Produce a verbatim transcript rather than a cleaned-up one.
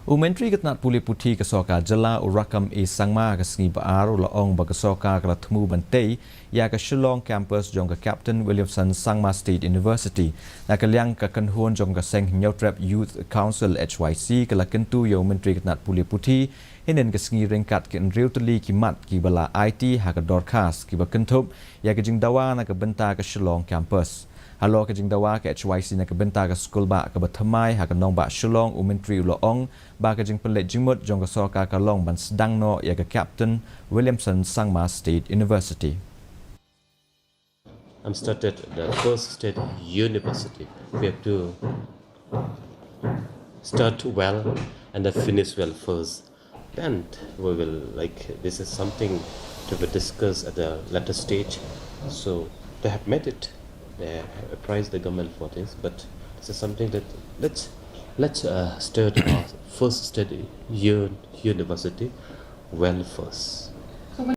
U Myntri ka tnat pule puthi ka sorkar jylla, u Rakkam A Sangma, ka sngi ba ar u la ong ba ka sorkar ka la thmu ban tei ïa ka Shillong campus jong ka Captain Williamson Sangma State University. Na ka liang ka kynhun jong ka seng Hynñiewtrep Youth Council, H Y C, ka la kyntu ïa u Myntri ka tnat pule puthi hynnin ka sngi ryngkat ki hynriew tylli ki mat kiba la aiti ha ka dorkhas, kiba kynthup ïa ka jingdawa na ka bynta ka Shillong campus. Halor ka jingdawa ka H Y C na ka bynta ka skulbah kaba thymmai ha ka nongbah Shillong, u Myntri u la ong ba ka jingpynleit jingmut jong ka sorkar ka long ban sdang noh ïa ka Captain Williamson Sangma State University. I'm started the first state university. We have to start well and then finish well first. Then we will, like, this is something to be discussed at the later stage. So they have made it. They have apprised the government for this, but this is something that let's let's uh, start our first state un- university well first.